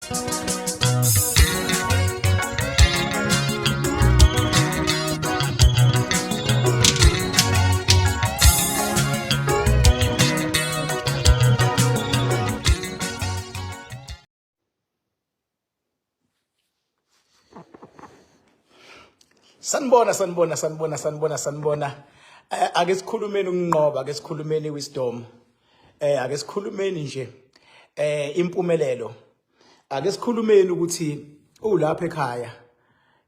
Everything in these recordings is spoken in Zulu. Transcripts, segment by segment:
Sanibona, sanibona, sanibona, sanibona, sanibona. Ake sikhulumeni ukunqoba, ake sikhulumeni wisdom. Ake sikhulumeni nje impumelelo. Ake sikhulumeni ukuthi ulapha ekhaya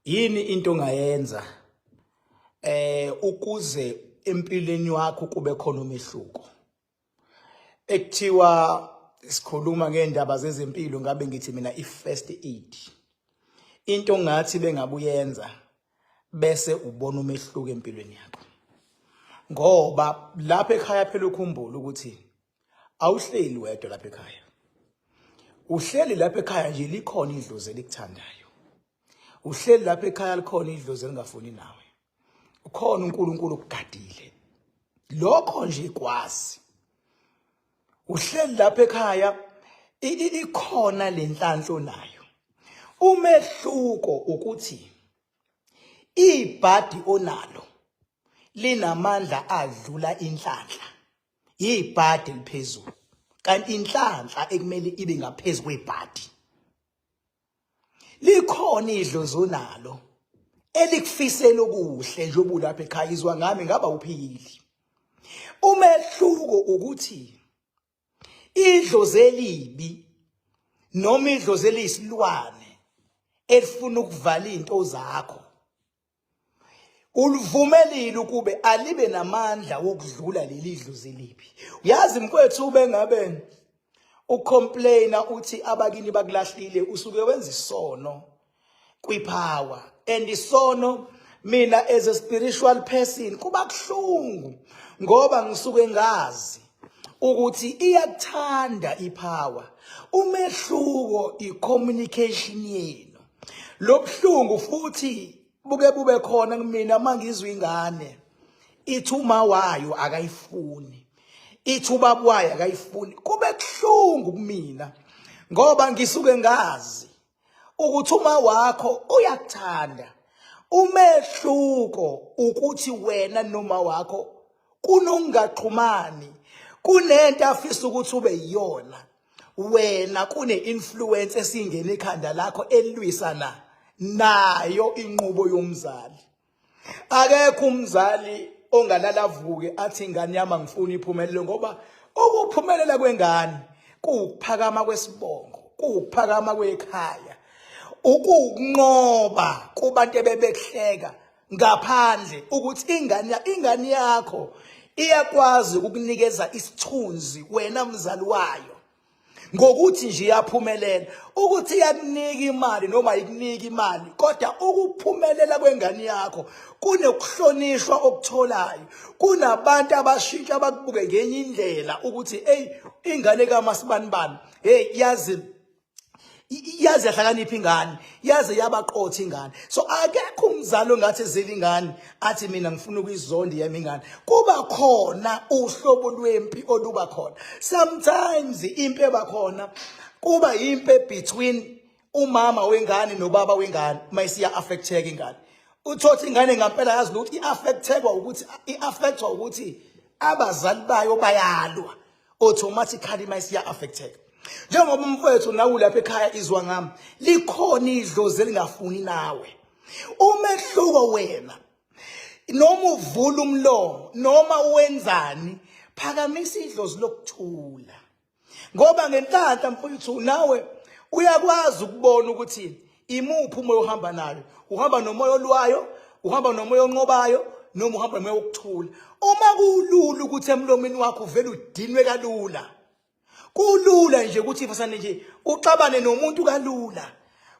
yini into ongayenza ukuze empilweni yakho kube khona umehluko. Ekuthiwa sikhuluma ngendaba zezempilo, ngabe ngithi mina i-first aid, into ongathi bengabuyenza bese ubona umehluko empilweni yakho. Ngoba lapha ekhaya phela ukhumbule ukuthi awuhleli wedwa lapha ekhaya, uhleli lapha ekhaya nje likhona idlozi elikuthandayo, uhleli lapha ekhaya likhona idlozi elingafuni nawe, ukhona uNkulunkulu okugadile. Lokho nje kwazi uhleli lapha ekhaya ikhona lenhlanhla nayo. Umehluko ukuthi ibhadi onalo linamandla adlula inhlanhla, ibhadi liphezulu kanti inhlanhla ekumele ibe ngaphezulu kwebhadi. Likhona idlozi onalo elikufisela okuhle nje obulapha ekhaya, izwa ngami ngaba uphili. Umehluko ukuthi idlozi elibi noma idlozi eliyisilwane elifuna ukuvala izinto zakho ulivumelile ukube alibe namandla wokudlula leli dlozi elibi. Uyazi mfowethu, ube ngabe ucomplaina uthi abakini bakulahlile, usuke wenza isono kwipower, and isono mina as a spiritual person kuba kuhlungu ngoba ngisuke ngazi ukuthi iyakuthanda ipower. Umehluko i-communication yenu. Lobuhlungu futhi buke bube khona kumina mangizwa ingane ithi uma wayo akayifuni, ithi ubaba wayo akayifuni, kube kuhlungu kumina ngoba ngisuke ngazi ukuthi uma wakho uyakuthanda. Umehluko ukuthi wena noma wakho kunokungaxhumani, kunento afisa ukuthi ube yiyona wena, kune-influence esingena ekhanda lakho elwisana nayo inqubo yomzali. Akekho umzali ongalala avuke athi ingane yami angifuni iphumelele, ngoba ukuphumelela kwengane kuwukuphakama kwesibongo, kuwukuphakama kwekhaya, ukuwukunqoba kubantu ebebekuhleka ngaphandle, ukuthi ingane yakho iyakwazi ukukunikeza isithunzi wena mzali wayo ngokuthi nje iyaphumelela. Ukuthi iyakunika imali noma ikunika imali, kodwa ukuphumelela kwengane yakho kunekuhlonishwa okutholayo, kunabantu abashintsha abakubuke ngenye indlela ukuthi hey, ingane kaMasibanibani, hey, yazi yaze yahlakanipha ingane, yaze yabaqotha ingane. So akekho umzali ongathi ezile ingane athi mina ngifuna ukuyizonda yami ingane. Kuba khona uhlobo lwempi oluba khona sometimes, impi eba khona kuba impi between umama wengane nobaba wengane. Mayisiya affecteka ingane, uthothi ingane ngampela yazi ukuthi i-affectekwa ukuthi i-affectwa ukuthi abazali bayo bayalwa, automatically mayisiya affecteka. Njengoba umfowethu nawe lapha ekhaya, izwa ngami, likhona idlozi elingafuni nawe. Umehluko wena noma uvula umlomo noma wenzani, phakamisa idlozi lokuthula, ngoba ngenhlanhla mfowethu nawe uyakwazi ukubona ukuthi imuphi umoya ohamba nayo. Uhamba nomoya olwayo, uhamba nomoya onqobayo, noma uhamba nomoya wokuthula. Uma kulula ukuthi emlomeni wakho uvele udinwe kalula, kulula nje ukuthi ifasane nje uxabane nomuntu kalula,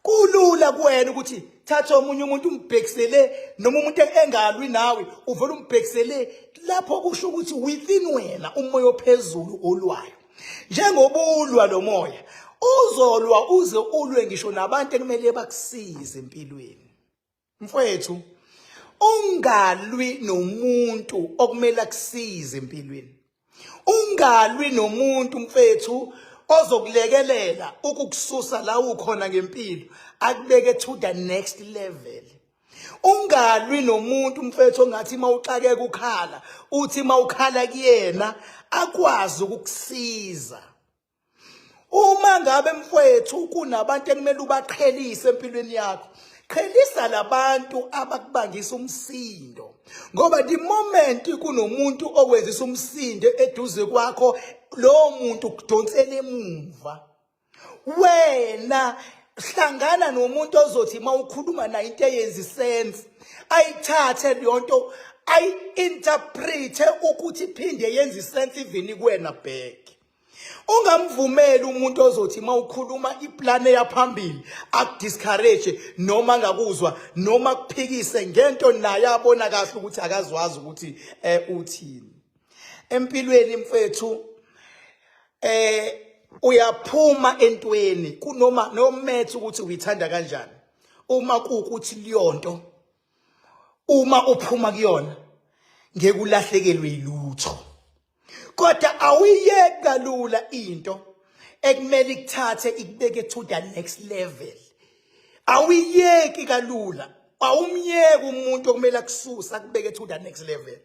kulula kuwena ukuthi thatha omunye umuntu umbhekisele, noma umuntu engalwi nawe uvele umbhekisele lapho, kusho ukuthi within wena umoya ophezulu olwayo. Njengoba ulwa lo moya, uzolwa uze ulwe ngisho nabantu ekumele bakusize empilweni. Mfowethu, ungalwi nomuntu okumele akusize empilweni, ungalwi nomuntu mfethu. ozokulekelela ukukususa la ukhona ngempilo akubeke to the next level. Ungalwi nomuntu mfethu ongathi mawuxakeka ukhala, uthi mawukhala kuyena akwazi ukukusiza. Uma ngabe mfwethu kunabantu ekumele ubaqhelise empilweni yakho, qhelisa labantu abakubangisa umsindo, ngoba the moment kunomuntu okwenzisa umsindo eduze kwakho, lowo muntu ukudonsela emumva. Wena hlangana nomuntu ozothi uma ukhuluma naye into eyenza isense, ayithathe leyo nto ayi-interprete ukuthi iphinde yenze isense even kuwena back. Ungamvumeli umuntu ozothi uma ukhuluma iplan eyaphambili akudiscourage noma angakuzwa noma akuphikise ngento naye abona kahle ukuthi akazwazi ukuthi uthini. Empilweni mfethu uyaphuma entweni kunoma nomethe ukuthi uyithanda kanjani, uma kuwukuthi leyonto uma uphuma kuyona ngeke ulahlekelwe yilutho, kodwa awuyiyeki kalula into ekumele ikuthathe ikubeke to the next level. Awuyiyeki kalula, awumyeki umuntu okumele akususa akubeke to the next level.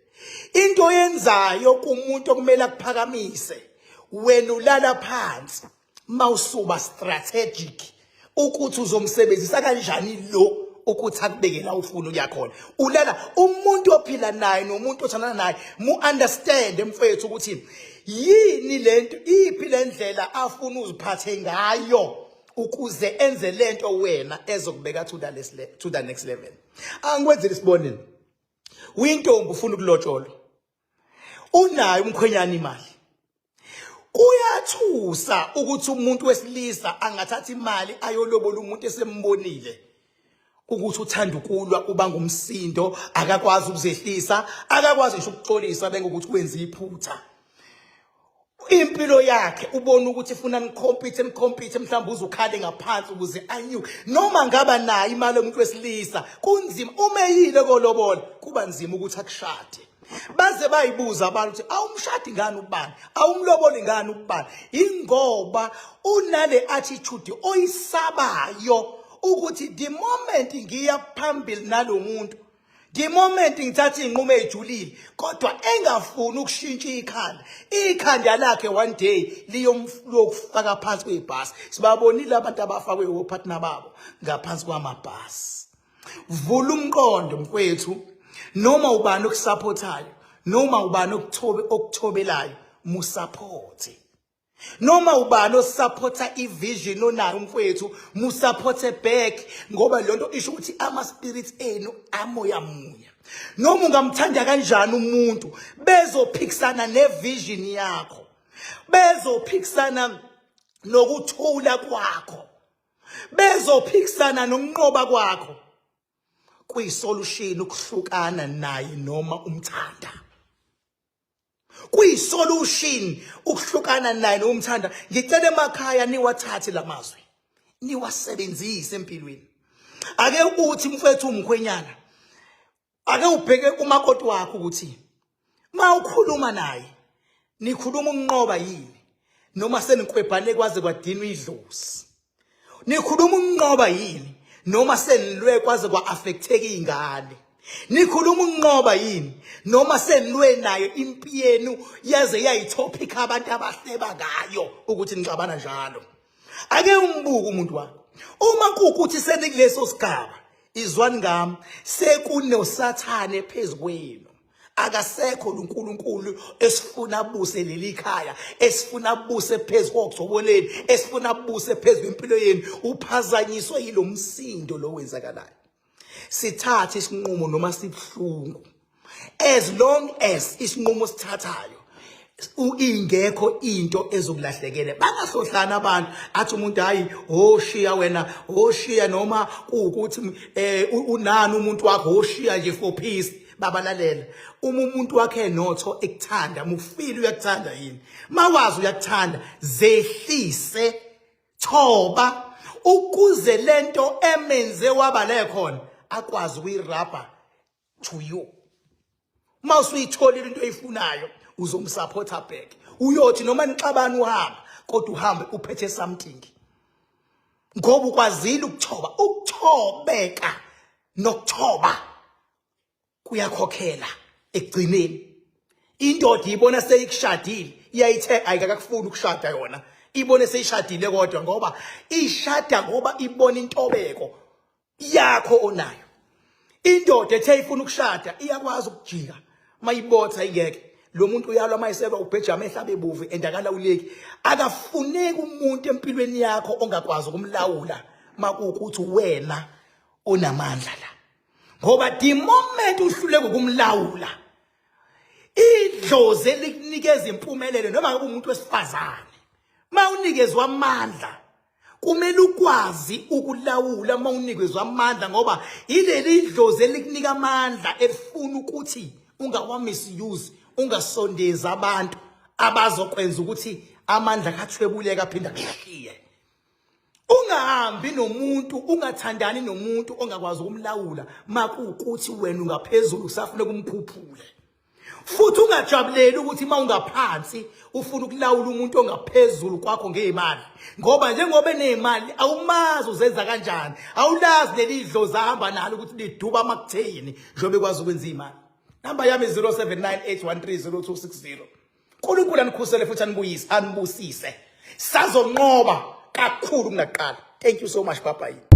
Into oyenzayo kumuntu okumele akuphakamise, wena ulala phansi mawusuba strategic ukuthi uzomsebenzisa kanjani lo ukuthi akubeke la ufuna ukuya khona. Ulala umuntu ophila naye nomuntu othandana naye, mu understand mfethu ukuthi yini lento, iphi lendlela afuna uziphathe ngayo ukuze enze lento wena ezokubeka to the next level. Angikwenzele isibonelo, uyintombi ufuna ukulotsholwa, unayo umkhwenyana imali. Kuyathusa ukuthi umuntu wesilisa angathatha imali ayolobola umuntu esembonile ukuthi uthanda ukulwa, uba ngumsindo, akakwazi ukuzehlisa, akakwazi ngisho ukuxolisa bengokuthi wenza iphutha. Impilo yakhe ubona ukuthi ifuna nikhompithe nikhompithe, mhlawumbe uze ukhale ngaphansi ukuze anyuke. Noma ngaba nayo imali yomuntu wesilisa, kunzima uma eyile kolobola, kuba nzima ukuthi akushade. Baze bayibuza abantu ukuthi awumshadi ngani ubani, awumloboli ngani ubani, ingoba unale attitude oyisabayo ukuthi the moment ngiya phambili nalomuntu, the moment ngithatha iy'nqumo ey'julile kodwa engafuni ukushintsha ikhanda, ikhanda lakhe one day liyokufaka phansi kwebhasi. Sibabonile abantu abafakwe ophathina babo ngaphansi kwamabhasi. Vula umqondo mfowethu, noma ubani okusupportayo, noma ubani okuthobe okuthobelayo, musupport. Noma ubani osupporta ivision onayo mfowethu, musupporte back, ngoba lonto isho ukuthi ama spirits enu amoya munye. Noma ungamthanda kanjani umuntu, bezophikisana nevision yakho, bezophikisana nokuthula kwakho, bezophikisana nokunqoba kwakho. Kuyisolution ukuhlukana naye noma umthanda. Kuyisolution ukuhlukana naye noma umthanda. Ngicela emakhaya niwathathe lamazwi, niwasebenzise empilweni. Ake uthi mfethu umkhwenyana, ake ubheke umakoti wakho ukuthi mawukhuluma naye nikhuluma ukunqoba yini, noma senikwebhane kwaze kwadinwa idlozi. Nikhuluma ukunqoba yini, noma senilwe kwaze kwa-affecteka iy'ngane. Nikhuluma ukunqoba yini, noma senilwe nayo impi yenu yaze yayitopic abantu abahleba ngayo ukuthi nixabana njalo. Ake umbuke umuntu wakho, uma kuwukuthi senikuleso sigaba, izwani ngami, sekunosathane phezu kwenu. Akasekho uNkulunkulu esifuna abuse leli khaya, esifuna abuse phezu kokugcobo lenu, esifuna abuse phezu kwempilo yenu. Uphazanyiswe yilomsindo lo wenzakalayo. Sithathe isinqumo noma sibuhlungu, as long as isinqumo sithathayo ingekho into ezokulahlekela. Bangahlohlana abantu, athi umuntu hayi oshiya wena, oshiya noma kuwukuthi unani umuntu wakho, oshiya nje for peace. Babalalela, uma umuntu wakhe enotho ekuthanda, mufile uyakuthanda yini, mawazi uyakuthanda, zehlise, thoba, ukuze lento emenze waba le khona akwazi ukuyirabha to you. Uma usuyitholile into oyifunayo, uzomsupporta back. Uyothi noma nixabana uhamba, kodwa uhambe uphethe something ngoba ukwazile ukuthoba. Ukuthobeka nokuthoba kuyakhokhela ekugcineni. Indoda ibona seyikushadile, iyayithe ayikakufuni ukushada yona, ibone seyishadile kodwa ngoba ishada ngoba ibona intobeko yakho onayo. Indoda ethe ifuna ukushada iyakwazi ukujika mayibotha ingeke lo muntu uyalwa mayiselwa ubheja amehlo abe bovu and akalawuleki. Akafuneki umuntu empilweni yakho ongakwazi ukumlawula makuwukuthi wena onamandla la, ngoba the moment uhluleka ukumlawula, idlozi elikunikeza impumelelo, noma ngabe umuntu wesifazane, mawunikezwa amandla kumele ukwazi ukulawula mawunikezwa amandla, ngoba ileli dlozi elikunika amandla elifuna ukuthi ungawa misuse, ungasondezi abantu abazokwenza ukuthi amandla kathwebuleka aphinda kushiye. Ungahambi nomuntu, ungathandani nomuntu ongakwazi ukumlawula makuwukuthi wena ungaphezulu usafuna kumkhuphule. Futhi ungajabuleli ukuthi uma ungaphansi ufuna ukulawula umuntu ongaphezulu kwakho ngey'mali, ngoba njengoba eney'mali awumazi uzenza kanjani, awulazi leli dlozi ahamba nalo ukuthi liduba amakutheni njengoba ekwazi ukwenza iy'mali. Namba yami 0798130260. uNkulunkulu anikhusele futhi anibuyise, anibusise. Sazonqoba kakhulu kunakuqala. Thank you so much, bye bye.